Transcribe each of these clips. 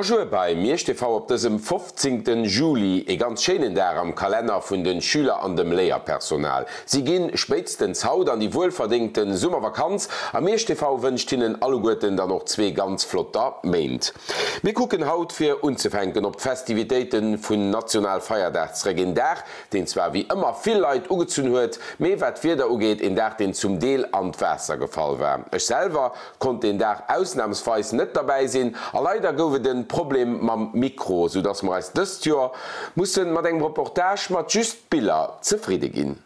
Bonjour bei Miersch TV op dësem 15. Juli, ee ganz schéinen Dag am Kalenner vun den Schüler an dem Léierpersonal. Si ginn spéitstens haut an déi wuelverdéngten Summervakanz a Miersch TV wënscht hinnen alleguerten dann och zwee ganz flotter Méint. Mir kucken haut fir unzefänken op d'Festivitéiten vun Nationalfeierdag zréck, een Dag deen zwar wéi ëmmer vill Leit ugezunn huet, mee wat d'Wieder ugeet een Dag deen zum Deel an d'Waasser gefall war. Ech selwer konnt deen Dag ausnahmsweis net derbäi sinn a leider gouf et en Problem mam Mikro, sou dass mer eis dëst Joer mussen mat engem Reportage mat just Biller zefridde ginn.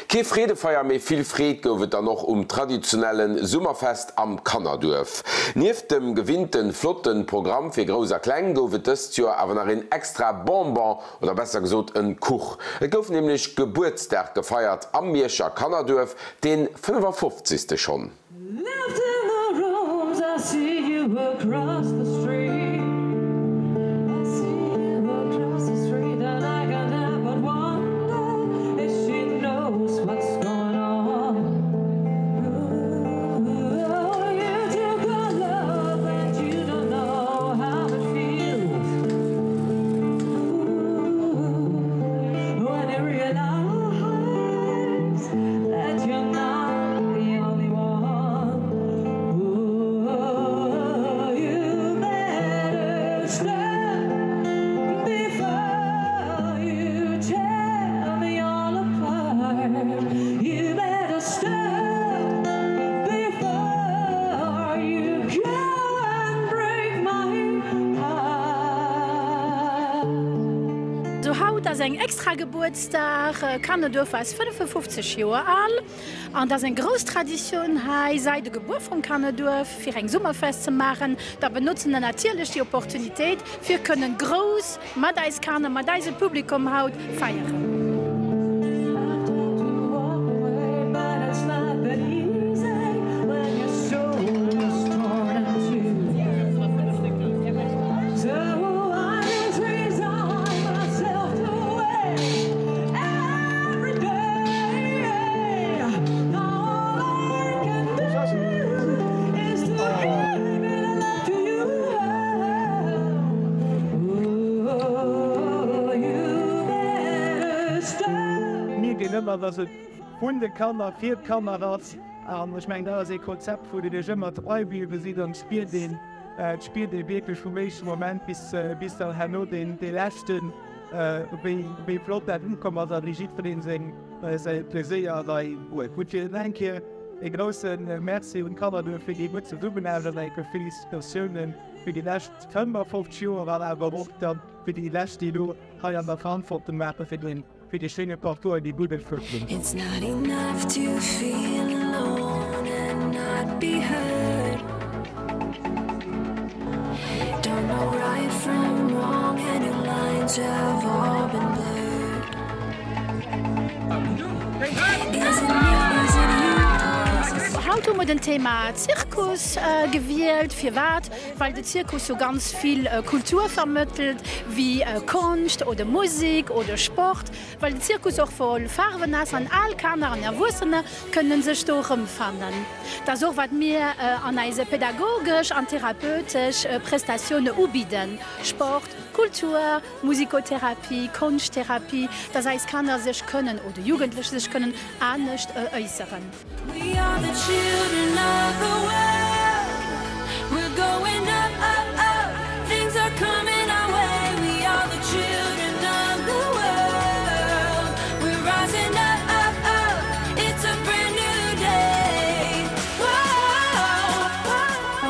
Kee Freedefeier, mee vill Freed gouf et dann och um traditionelle Summerfest am Kannerduerf. Nieft dem gewinnten flotten Programm fir Grouss a Kleng gouf et dëst Joer awer nach een extra Bonbon oder besser gesot en Kuch. Et gouf nämlech Gebuertsdag gefeiert am Mierscher Kannerduerf, deen 55. schonn. eng extra Gebuertsdag. Kannerduerf ass 55 Joer al an et ass eng grouss Traditioun hei seit de Gebuer vum Kannerduerf fir eng Summerfest ze maachen. Da benotzen der natierlech déi Opportunitéit fir kënnen grouss mat eis Kanner, mat eise Publikum haut feieren. Mierkt een ëmmer, dass et vun de Kanner fir d'Kanner ass. An ech mengen, dat ass ee Konzept, wou Dir Iech ëmmer trei bliwwe sidd an et spiert een, et spiert ee wierklech vum éischte Moment bis, bis dann herno deen, dee leschten, wéi, wéi flott dat ukomm ass a wéi jiddweree seng, säi Pleséier hei huet. Gutt, fir nach eng Kéier e grousse Merci un d'Kanner duerfir déi gutt Zesummenaarbecht an eng Kéier Félicitatiounen fir déi lescht 55 Joer an awer och da fir déi lescht, déi elo hei an der Verantwortung ware fir deen, fir dee schéine Parcours an déi gutt Entwécklung. Haut hu mer den Thema Zirkus gewielt. Firwat? Well de Zirkus jo ganz vill Kultur vermëttelt, wéi Konscht oder Musek oder Sport. Well de Zirkus och voll Faarwen ass an al Kanner an Erwuessener kënnen sech do erëmfannen. Dat ass och wat mir an eise pedagogesch an therapeutesch Prestatioune ubidden, Sport, Kultur, Musikotherapie, Konschttherapie, dass eis Kanner sech kënnen oder Jugendlech sech kënnen anescht äusseren.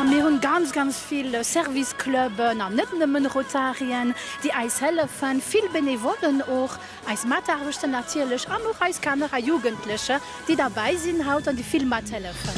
Mir hunn ganz, ganz vill Service-Cluben an net nëmmen Rotarien, déi eis hëllefen, vill Benevollen och. Eis Mataarbechter natierlech an och eis Kanner a Jugendlecher, déi derbäi sinn haut an déi vill mathëllefen.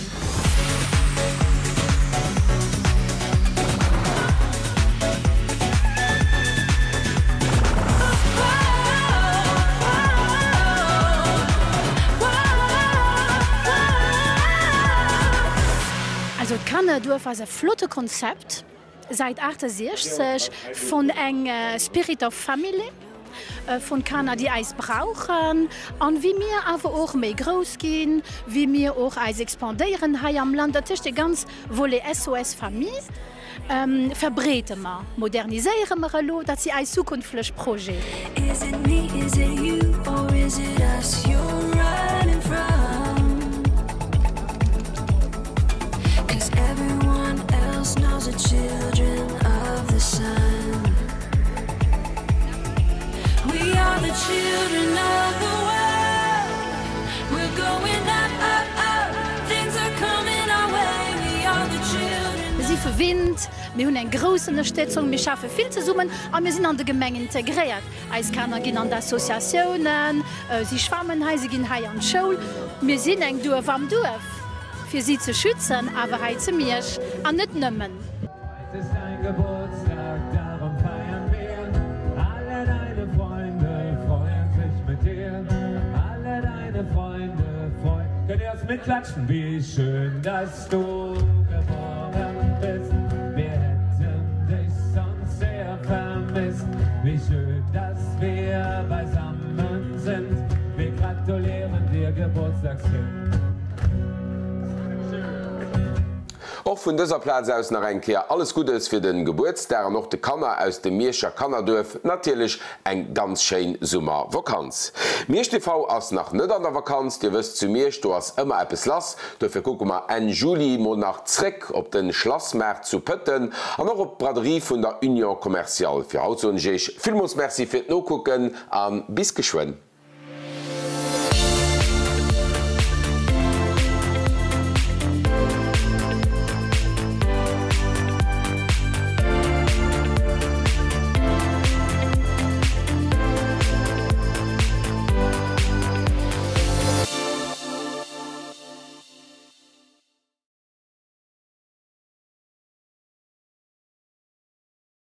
Also d'Kannerduerf ass e flotte Konzept. Säit 68 vun eng Spirit of Family, vun Kanner déi äis brauchen. An wéi mir awer och méi grouss ginn, wéi mir och äis expandéieren hei am Land, dat heescht dee ganz Volet SOS Famille verbreete mer, moderniséiere mer elo, dat si äis zukunftlech Projeten. Mir si verwinnt, mir hunn eng grouss Ënnerstëtzung, mir schaffe vill zesummen a mir sinn an de Gemeng integréiert. Eis Kanner ginn an d'Associatiounen, si schwammen hei, si ginn hei an d'Schoul. Mir sinn eng Duerf am Duerf, fir si ze schützen, awer hei zu Miersch an net nëmmen. Heute ist dein Geburtstag, darum feiern wir. Alle deine Freunde freuen sich mit dir. Alle deine Freunde freu. Könnt ihr das mitklatschen? Wie schön, dass du geboren bist. Wir hätten dich sonst sehr vermisst. Wie schön, dass wir beisammen sind. Wir gratulieren dir, Geburtstagskind. Och vun dëser Plaz aus nach eng Kéier alles Guddes fir den Gebuertsdag an och de Kanner aus dem Mierscher Kannerduerf natierlech eng ganz schéin Summervokanz. Miersch TV ass nach net an der Vakanz, dir wësst zu Miersch do ass ëmmer eppes lass, dofir kucke mer Enn Juli mol nach zréck op den Schlassmaart zu Pëtten an och op d'Braderie vun der Union Commerciale. Fir haut soen ech iech villmools Merci fir d'Nokucken an bis geschwënn.